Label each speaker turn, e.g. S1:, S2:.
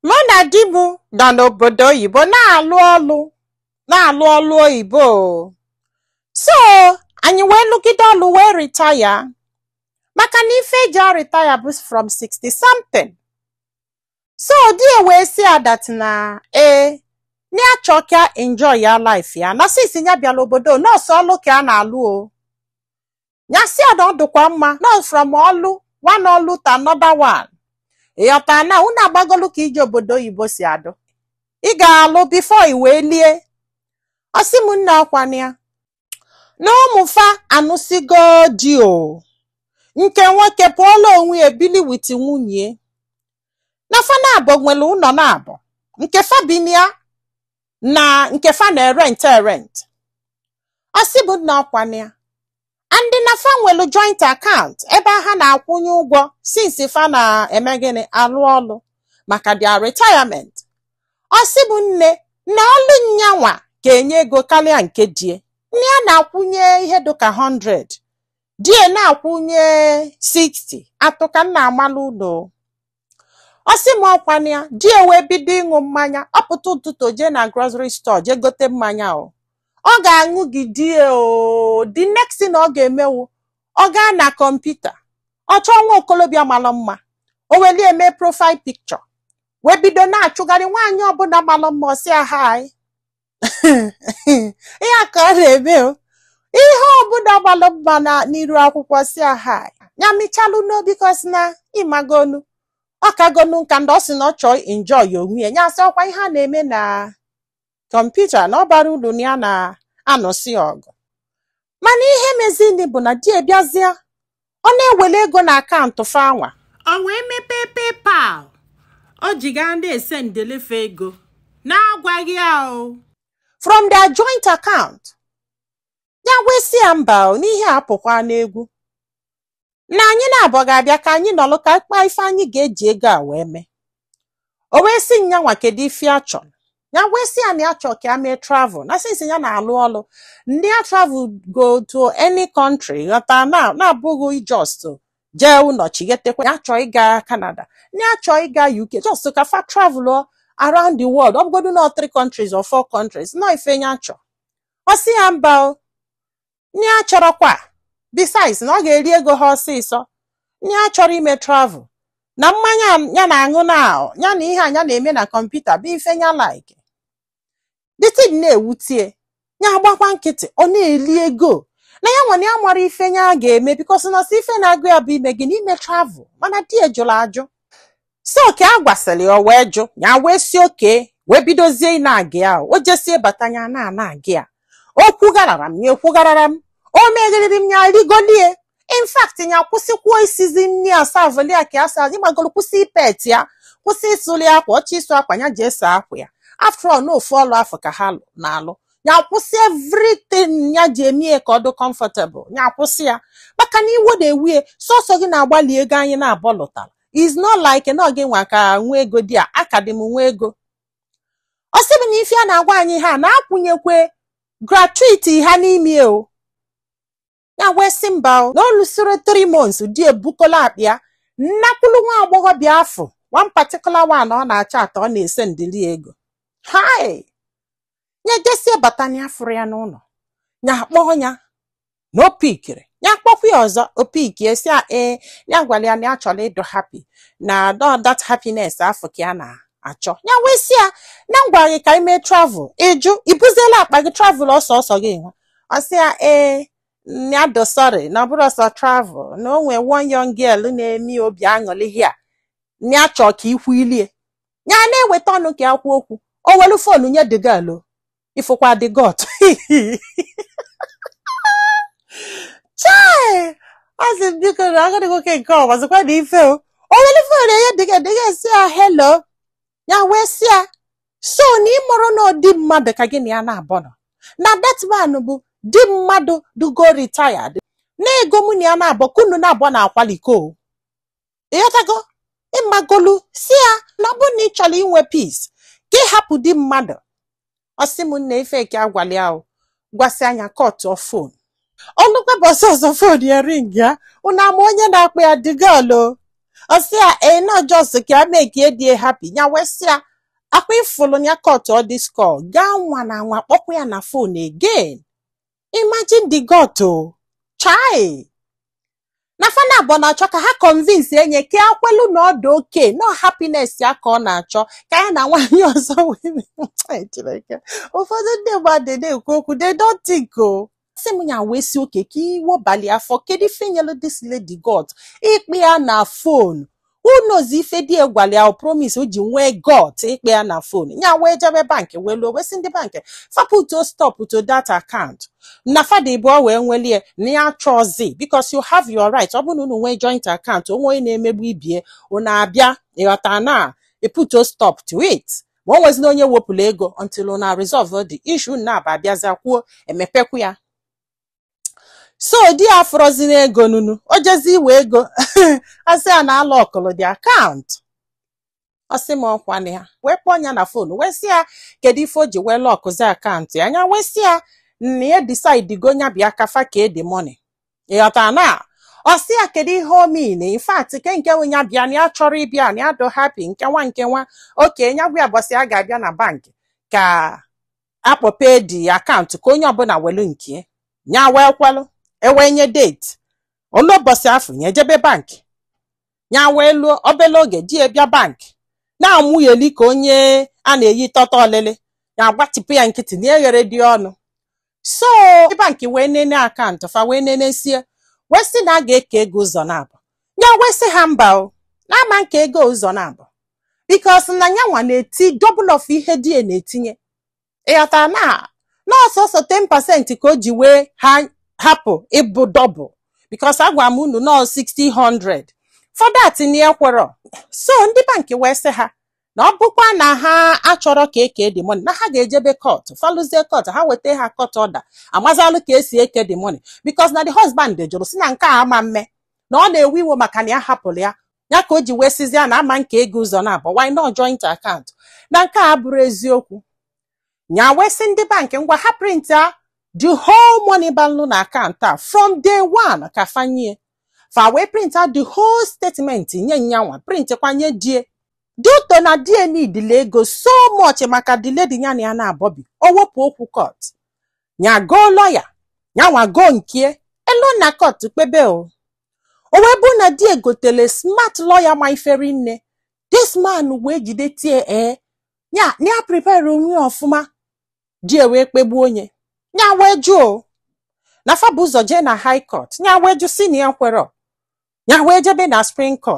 S1: Mụ na di m nọ n'obodo oyibo na-alụ ọlụ, na-alụ ọlụ oyibo o. So anyị wee lụgide ọlụ wee retire, maka na ife eji a-retire bụ from 60 something. So di ya wee sị ya that na ee, na ya chọọ ka enjoy ya life ya, na since ya bịala obodo nọọsụ ọlụ ka a na-alụ o. Ya sị ya na ọ dịkwa mma nọọsụ from ọlụ one ọlụ to another one. Ịghọta na unu agbagolu ka ije obodo oyibo si adụ, ị ga-alụ before i wee lie. Ọ sị m nna ọkwana ya na ụmụfa anụsigo di o, nke nwoke pụọla onwe ya ebili with nwunye, na fa na-abụ nwere ụlọ na-abụ nke fa binia na nke fa na-erent erent. Ọ sị bụ nna ọkwana ya and na fa nwere joint account ebe ha na-akwụnye ụgwọ since fa na-eme gịnị, alụ ọlụ maka their retirement. Ọ sị bụ nne na ọlụ nyanwa ga-enye ego karịa nke die nne ya na-akwụnye ihe dịka 100, die na-akwụnye 60 atụ ka nna amalụ ụlọ. Ọ sị m ọkwana ya, die wee bido ịṅụ mmanya, ọ pụta ụtụtụ jee na grocery store jee gote mmanya o, ọ ga-aṅụ gị die o. The next thing ọ ga-emewu, ọ gaa na kọmputa, ọ chọọ nwa okolobịa mara mma, o welie mee profile picture wee bido na-achụgharị nwaanyị ọbụla mara mma, ọ sị ya hi. Ihe a ka ọ na-eme o, ihe ọbụla mara mma na n'iru akwụkwọ si ya hi. Ya michalụ n'obi kọsi na ịmagonu ọ kagonu nka ndị ọ sị na ọ chọọ enjoy onwe ya. Ya sị ọkwa ihe a na-eme na kọmputa na ọ bara uru na ya na-anụsị ọgụ. Mana ihe mezini bụ na di bịazie, ọ na-ewere ego na akaụntụ fanwa,
S2: o wee mepee PayPal o ji gaa na-ese ndelefe ego na-agwaghị ya o
S1: from their joint account. Ya wee sị ya mba o, n'ihe a apụkwa n'egwu na anyị na-abụ ga-abịa ka anyị nọlụ ka kpaa ife anyị ga-eji ego a wee mee. O wee sị nyanwa kedu ife a chọrọ. Ya wee sị ya na ya chọrọ ka ya mee travel, na since ya na-alụ ọlụ ndị ya travel go to any country, ghọta na na-abụghị just jee ụlọ chigetekwa. Ya chọọ ịga Canada, na ya chọọ ịga UK, just ka fa travel around the world, ọ bụgodu na three countries or four countries nọ ife ya chọọ. Ọ sị ya mba o, na ya chọrọkwa, besides na ọ ga-eri ego ha ọsịsọ, na ya chọrọ ime travel na mmanya ya na-aṅụ na ya na ihe anya na-eme na kọmputa bụ ife ya like. The thing na-ewutie ya, agbakwa nkịtị, ọ na-eli ego na ya nwa na ya mara ife ya ga-eme, because na sị ife na-agụ ya bụ ime gị n'ime travel, mana di ya jụrụ ajụ. Si oke a gwasịrị ya, o wee jụ. Ya wee si oke wee bidozie ị na-aga ya, o jesie bata ya na ana-aga ya, o kwugharara m ya, ekwugharara m, o megheriri m ya rigolie. In fact ya kwụsịkwuo isizi nri asavoli ya ka asa ịgbagoro, kwụsị ipet ya, kwụsị ịsụli akwa ọchị, ịsụ akwa ya ji ese akwa ya. After all, n'ofu ọlụ afọ ka ha na-alụ. Ya kwụsị everything ya ji eme ya ka ọ dị comfortable, ya kwụsị ya maka na iwe na-ewu ya sọsọ gị na-agbalị ego anyị na-abọ lụtara is not like na ọ gị nwa ka nwa ego dị a aka dị m nwa ego. Ọ sị m na ife a na-agwa anyị ha na-akwụnyekwe gratuity ha n'ime o. Ya wee sị mba o, na o lusoro 3 months di ebukola akpa ya nnakwulu nwa agbọghọbịa afọ one particular one ọ na-achọ atọ ọ na-ese ndili ego hai. Ya jesie bata na ya fụrụ ya n'ụlọ, ya akpọọ ya na o pikiri, ya akpọkwa ya ọzọ, o piki esi ya ee. Ya gwara ya na ya chọrọ ịdụ happy na that happiness afọ ka ya na-achọ. Ya wee sị ya na m gwara gị ka ime travel, ịjụ, ibuziela akpa gị travel ọsọ ọsọ gị nwa. Ọ sị ya ee, ya do sorry, na ọ bụrụ ọsọ travel, na o nwee one young girl na-eme obi aṅụrị hia na ya chọọ ka ikwu ilie. Ya na-eweta ọnụ ka ya kwuo okwu, o welu phone nye the girl o, ifụkwa the god chai. Ọ sị biko na agadi nwoke nke ọ gbazikwa na ife o, o welu phone enye the girl, the girl sị ya hello. Ya wee sị ya so na ịmụrụ na di mmadụ ka gị na ya na-abọ nọ na that man bụ di mmadụ dugo retired na ego mụ na ya na-abọ ka unu na-abọ na-akwaliko o. Ịghọtago ịmagolu si ya na ọ bụrụ na ị chọrọ inwe peace ka ị hapụ di mmadụ. Ọ sị m nna ife ka agwala ya o, gwasị anya kọtụọ phone ọlụkwa bọsị ọzọ, phone ya ring ya, unu ama onye na-akpọ ya, the girl o. Ọ sị ya ee, not just ka ya make die happy. Ya wee sị ya akwa ifụlụ ya cut all this call, gaa nwa na nwa kpọkwa ya na phone again. Imagine the gut o chai na fana abụọ na-achọ ka ha convince enye ka akwelu na ọ dị oke no happiness ya ka ọ na-achọ ka ya na nwaanyị ọzọ wee. Chineke, ụfọdụ ndị mmadụ na-ekwu okwu, they don't think o. Sị m ya wee si oke ka iwe balị afọ. Kedu ife nyelu this lady gut ịkpị ya na phone? Who knows ife di egwali ya o promise o ji nwee gut ịkpị ya na phone? Ya wee jebe bank, wee luo, wee sị ndị bank fa put stop to that account na fada ịbụọ wee nwelie na ya chọzi, because you have your right. Ọ bụrụ na unu nwee joint account, onwe onye na-emegbu ibie, unu abịa ịghọta na put stop to it, ma o nwezina onye wepụrụ ego until una resolve the issue. Na aba abịazịa kwuo emepekwu ya. So di ya fọrọziri ego nunu o jezi iwe ego, asị ya na ala ọkụlụ dị account. Ọ sị m ọkwa na ya wee kpọọ ya na phone, wee sị ya kedu ife o ji wee lockụzi account ya. Anya wee sị ya na ya decide go nya bịa kafa ka the money, ịghọta na? Ọ sị ya kedu ihe o mean? In fact, ke nke nwe ya bịa na ya chọrọ ịbịa na ya do happy nkewa nkewa oke nya gwa ya bọsị a ga-abịa na bank ka akpọpe di account ka onye ọbụla welu nke ya. Wee kwelụ, ewee nye date olu ụbọchị afọ ya ejebe bank. Ya wee luo, obele oge di ya bịa bank na-amụgheli ka onye a na-eyi tọtọ ọlịlị. Ya agbatịpụ ya nkịtị na eghere dị ọnụ. So bank wee nene account fa, wee nenesie, wee sị na a ga-eke ego ụzọ na-abụ. Ya wee sị ha mba o, na ama nke ego ụzọ na-abụ, because na nyanwa na-eti double of ihe di ya na-etinye, ịghọta na? N'ọsọsọ 10% ka o ji wee ha hapụ ịbụ double, because agwa m unu nọọ 60-100 for that na ya kwero. So ndị bank wee sị ha na ọ bụkwa na ha achọrọ ka eke the money, na ha ga-ejebe court, falụzie court, ha weta ha court order, amazalụ ka esi eke the money, because na the husband jụrụ si na nke a ama mme na ọ na-ewe iwe maka na ya hapụrụ ya. Ya ka o ji wee sizie na ama nke ego ụzọ na abụọ, why not joint account? Na nke a bụrụ eziokwu. Nya wee sị ndị bank ngwa, ha print a the whole money balụ na account a from day one ka fanye. Fa wee print out the whole statement nye nyanwa, print kwanye die duto na die need ego so much maka the lady ya na ya na-abọbi. O wepụ okwu court, nya go lawyer, nyanwa go nkie elu na court kpebe o. O wee bụ na die gotere smart lawyer ma iferi nne. This man wee jide tie ee ya na ya prepare onwe ya ọfụma. Die wee kpegbuo onye ya, wee jụọ na fa bụ ụzọ jee na high court. Ya wee jụ si na ya kwero. Ya wee jebe na Supreme Court.